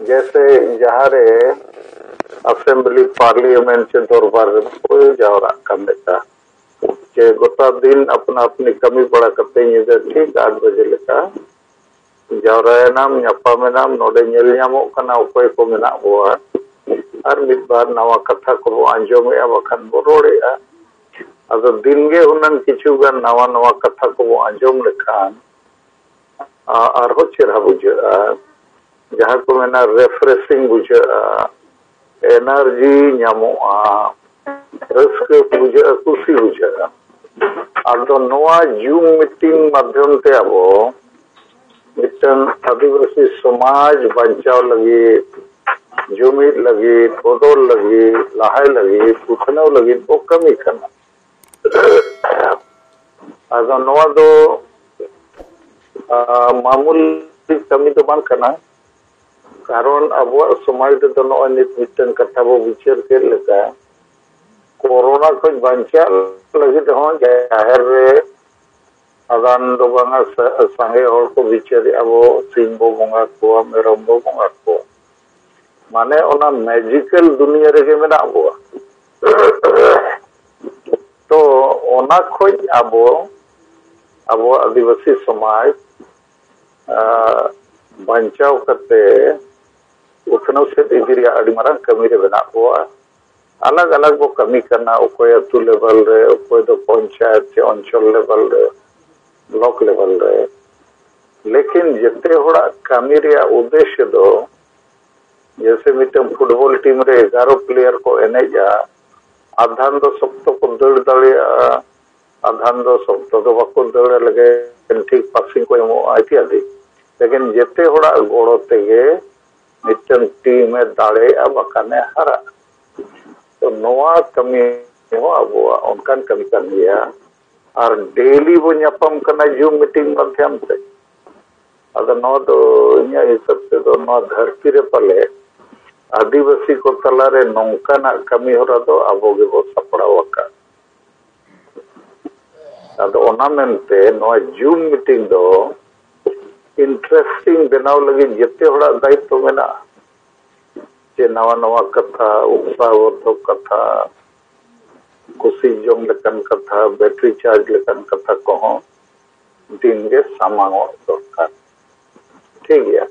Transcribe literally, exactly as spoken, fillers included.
ᱡᱮᱥᱮ ᱡᱟᱦᱟᱸᱨᱮ assembly, parliament ᱪᱮ ᱫᱚᱨᱵᱟᱨ ᱨᱮ ᱠᱚ ᱡᱟᱣᱨᱟᱜ ᱠᱟᱱ ᱞᱮᱠᱟ, ᱪᱮ ᱜᱚᱴᱟ ᱫᱤᱱ ᱟᱯᱱᱟ ᱟᱯᱱᱤ ᱠᱟᱹᱢᱤ ᱵᱟᱲᱟ ᱠᱟᱛᱮ ᱧᱤᱫᱟᱹ ᱴᱷᱤᱠ ᱟᱴ ᱵᱟᱡᱮ ᱞᱮᱠᱟ ᱡᱟᱣᱨᱟᱭᱮᱱᱟᱢ, ᱧᱟᱯᱟᱢᱮᱱᱟᱢ, ᱱᱚᱰᱮ ᱧᱮᱞ ᱧᱟᱢᱚᱜ ᱠᱟᱱᱟ ᱚᱠᱚᱭ ᱠᱚ ᱢᱮᱱᱟᱜ ᱵᱚᱣᱟ, ᱟᱨ ᱢᱤᱫ ᱵᱟᱨ ᱱᱟᱣᱟ ᱠᱟᱛᱷᱟ ᱠᱚᱵᱚ ᱟᱸᱡᱚᱢᱮᱜᱼᱟ, ᱵᱟᱠᱷᱟᱱ ᱵᱚ ᱨᱚᱲᱮᱜᱼᱟ᱾ ᱟᱫᱚ ᱫᱤᱱᱜᱮ ᱦᱩᱱᱟᱹᱝ ᱠᱤᱪᱷᱩ ᱜᱟᱱ ᱱᱟᱣᱟ ᱱᱟᱣᱟ ᱠᱟᱛᱷᱟ ᱠᱚᱵᱚ ᱟᱸᱡᱚᱢ ᱞᱮᱠᱷᱟᱱ, ᱟ-, ᱟᱨᱦᱚᱸ ᱪᱮᱦᱨᱟ ᱵᱩᱡᱷᱟᱹᱜᱼᱟ᱾ ᱡᱟᱦᱟᱸ ᱠᱚ ᱢᱮᱱᱟ, ᱨᱤᱯᱷᱨᱮᱥᱤᱝ ᱵᱩᱡᱷᱟᱹᱜᱼᱟ, ᱮᱱᱟᱨᱡᱤ ᱧᱟᱢᱚᱜᱼᱟ, ᱨᱟᱹᱥᱠᱟᱹ ᱵᱩᱡᱷᱟᱹᱜᱼᱟ, ᱠᱩᱥᱤ ᱵᱩᱡᱷᱟᱹᱜᱼᱟ᱾ ᱟᱫᱚ ᱱᱚᱣᱟ ᱡᱩᱢ ᱢᱤᱴᱤᱝ ᱢᱟᱫᱽᱫᱷᱚᱢ ᱛᱮ ᱟᱵᱚ ᱢᱤᱫᱴᱟᱝ ᱟᱹᱫᱤᱵᱟᱹᱥᱤ ᱥᱚᱢᱟᱡᱽ ᱵᱟᱧᱪᱟᱣ ᱞᱟᱹᱜᱤᱫ, ᱡᱩᱢᱤᱫ ᱞᱟᱹᱜᱤᱫ, ᱵᱚᱫᱚᱞ ᱞᱟᱹᱜᱤᱫ, ᱞᱟᱦᱟᱭ ᱞᱟᱹᱜᱤᱫ, ᱩᱛᱱᱟᱹᱣ ᱞᱟᱹᱜᱤᱫ ᱵᱚ ᱠᱟᱹᱢᱤ ᱠᱟᱱᱟ᱾ ᱟᱫᱚ ᱱᱚᱣᱟ ᱫᱚ, ᱟ, ᱢᱟᱢᱩᱞᱤ ᱠᱟᱹᱢᱤ ᱫᱚ ᱵᱟᱝ ᱠᱟᱱᱟ᱾ ᱠᱟᱨᱚᱱ ᱟᱵᱚᱣᱟᱜ ᱥᱚᱢᱟᱡᱽ ᱨᱮᱫᱚ ᱱᱚᱜᱼᱚᱭ ᱱᱤᱛ ᱢᱤᱫᱴᱟᱝ ᱠᱟᱛᱷᱟ ᱵᱚ ᱵᱤᱪᱟᱹᱨ ᱠᱮᱫ ᱞᱮᱠᱟ, ᱠᱳᱨᱳᱱᱟ ᱠᱷᱚᱱ ᱵᱟᱧᱪᱟᱜ ᱞᱟᱹᱜᱤᱫ ᱦᱚᱸ ᱡᱟᱦᱮᱨ ᱨᱮ ᱟᱫᱟᱱ ᱫᱚ ᱵᱟᱝᱟ, ᱥᱟ-, ᱥᱟᱸᱜᱮ ᱦᱚᱲ ᱠᱚ ᱵᱤᱪᱟᱹᱨᱮᱜᱼᱟ ᱵᱚ, ᱥᱤᱢ ᱵᱚ ᱵᱚᱸᱜᱟ ᱠᱚᱣᱟ, ᱢᱮᱨᱚᱢ ᱵᱚ ᱵᱚᱸᱜᱟ ᱠᱚᱣᱟ᱾ ᱢᱟᱱᱮ ᱚᱱᱟ ᱢᱮᱡᱤᱠᱟᱞ ᱫᱩᱱᱤᱭᱟᱹ ᱨᱮᱜᱮ ᱢᱮᱱᱟᱜ ᱵᱚᱣᱟ᱾ ᱛᱚ ᱚᱱᱟ ᱠᱷᱚᱱ ᱟᱵᱚ, ᱟᱵᱚᱣᱟᱜ ᱟᱹᱫᱤᱵᱟᱹᱥᱤ ᱥᱚᱢᱟᱡᱽ, ᱟ, ᱵᱟᱧᱪᱟᱣ ᱠᱟᱛᱮ ᱩᱛᱱᱟᱹᱣ ᱥᱮᱫ ᱤᱫᱤ ᱨᱮᱭᱟᱜ ᱟᱹᱰᱤ ᱢᱟᱨᱟᱝ ᱠᱟᱹᱢᱤ ᱨᱮ ᱢᱮᱱᱟᱜ ᱵᱚᱣᱟ᱾ ᱟᱞᱟᱜᱽ ᱟᱞᱟᱜᱽ ᱵᱚ ᱠᱟᱹᱢᱤ ᱠᱟᱱᱟ, ᱚᱠᱚᱭ ᱟᱹᱛᱩ ᱞᱮᱵᱮᱞ ᱨᱮ, ᱚᱠᱚᱭ ᱫᱚ ᱯᱚᱧᱪᱟᱭᱮᱛ ᱪᱮ ᱚᱧᱪᱚᱞ ᱞᱮᱵᱮᱞ ᱨᱮ, ᱵᱞᱚᱠ ᱞᱮᱵᱮᱞ ᱨᱮ᱾ ᱞᱮᱠᱤᱱ ᱡᱮᱛᱮ ᱦᱚᱲᱟᱜ ᱠᱟᱹᱢᱤ ᱨᱮᱭᱟᱜ ᱩᱫᱽᱫᱮᱥᱭᱚ ᱫᱚ, ᱡᱮᱭᱥᱮ ᱢᱤᱫᱴᱟᱝ ᱯᱷᱩᱴᱵᱚᱞ ᱴᱤᱢ ᱨᱮ ᱮᱜᱟᱨᱚ ᱯᱞᱮᱭᱟᱨ ᱠᱚ ᱮᱱᱮᱡᱼᱟ, ᱟᱫᱷᱟᱱ ᱫᱚ ᱥᱚᱠᱛᱚ ᱠᱚ ᱫᱟᱹᱲ ᱫᱟᱲᱮᱭᱟᱜᱼᱟ, ᱟᱫᱷᱟᱱ ᱫᱚ ᱥᱚᱠᱛᱚ ᱫᱚ ᱵᱟᱠᱚ ᱫᱟᱹᱲᱟ, ᱞᱮᱠᱤᱱ ᱴᱷᱤᱠ ᱯᱟᱥᱤᱝ ᱠᱚ ᱮᱢᱚᱜᱼᱟ ᱤᱛᱭᱟᱫᱤ᱾ ᱞᱮᱠᱤᱱ ᱡᱮᱛᱮ ᱦᱚᱲᱟᱜ ᱜᱚᱲᱚ ᱛᱮᱜᱮ ᱢᱤᱫᱴᱟᱝ ᱴᱤᱢ ᱮ ᱫᱟᱲᱮᱭᱟᱜᱼᱟ, ᱵᱟᱠᱷᱟᱱ ᱮ ᱦᱟᱨᱟᱜᱼᱟ᱾ ᱛᱚ ᱱᱚᱣᱟ ᱠᱟᱹᱢᱤ ᱦᱚᱸ ᱟᱵᱚᱣᱟᱜ ᱚᱱᱠᱟᱱ ᱠᱟᱹᱢᱤ ᱠᱟᱱ ᱜᱮᱭᱟ᱾ ᱟᱨ ᱰᱮᱞᱤ ᱵᱚ ᱧᱟᱯᱟᱢ ᱠᱟᱱᱟ ᱡᱩᱢ ᱢᱤᱴᱤᱝ ᱢᱟᱫᱽᱫᱷᱚᱢ ᱛᱮ᱾ ᱟᱫᱚ ᱱᱚᱣᱟ ᱫᱚ ᱤᱧᱟᱹᱜ ᱦᱤᱥᱟᱹᱵ ᱛᱮᱫᱚ ᱱᱚᱣᱟ ᱫᱷᱟᱹᱨᱛᱤ ᱨᱮ ᱯᱟᱞᱮ ᱟᱹᱫᱤᱵᱟᱹᱥᱤ ᱠᱚ ᱛᱟᱞᱟᱨᱮ ᱱᱚᱝᱠᱟᱱᱟᱜ ᱠᱟᱹᱢᱤ ᱦᱚᱨᱟ ᱫᱚ ᱟᱵᱚ ᱜᱮᱵᱚ ᱥᱟᱯᱲᱟᱣ ᱟᱠᱟᱫ᱾ ᱟᱫᱚ ᱚᱱᱟ ᱢᱮᱱᱛᱮ ᱱᱚᱣᱟ ᱡᱩᱢ ᱢᱤᱴᱤᱝ ᱫᱚ ᱤᱱᱴᱟᱨᱮᱥᱴᱤᱝ ᱵᱮᱱᱟᱣ ᱞᱟᱹᱜᱤᱫ ᱡᱮᱛᱮ ᱦᱚᱲᱟᱜ ᱫᱟᱭᱤᱛᱛᱚ ᱢᱮᱱᱟᱜᱼᱟ᱾ ᱱᱟᱣᱟ ᱱᱟᱣᱟ ᱠᱟᱛᱷᱟ, ᱩᱛᱥᱟᱦᱚᱵᱚᱨᱫᱷᱚᱠ ᱠᱟᱛᱷᱟ, ᱠᱩᱥᱤ ᱡᱚᱝ ᱞᱮᱠᱟᱱ ᱠᱟᱛᱷᱟ, ᱵᱮᱴᱨᱤ ᱪᱟᱨᱡᱽ ᱞᱮᱠᱟᱱ ᱠᱟᱛᱷᱟ ᱠᱚᱦᱚᱸ ᱫᱤᱱ ᱜᱮ ᱥᱟᱢᱟᱝᱚᱜ ᱫᱚᱨᱠᱟᱨ᱾ ᱴᱷᱤᱠ ᱜᱮᱭᱟ᱾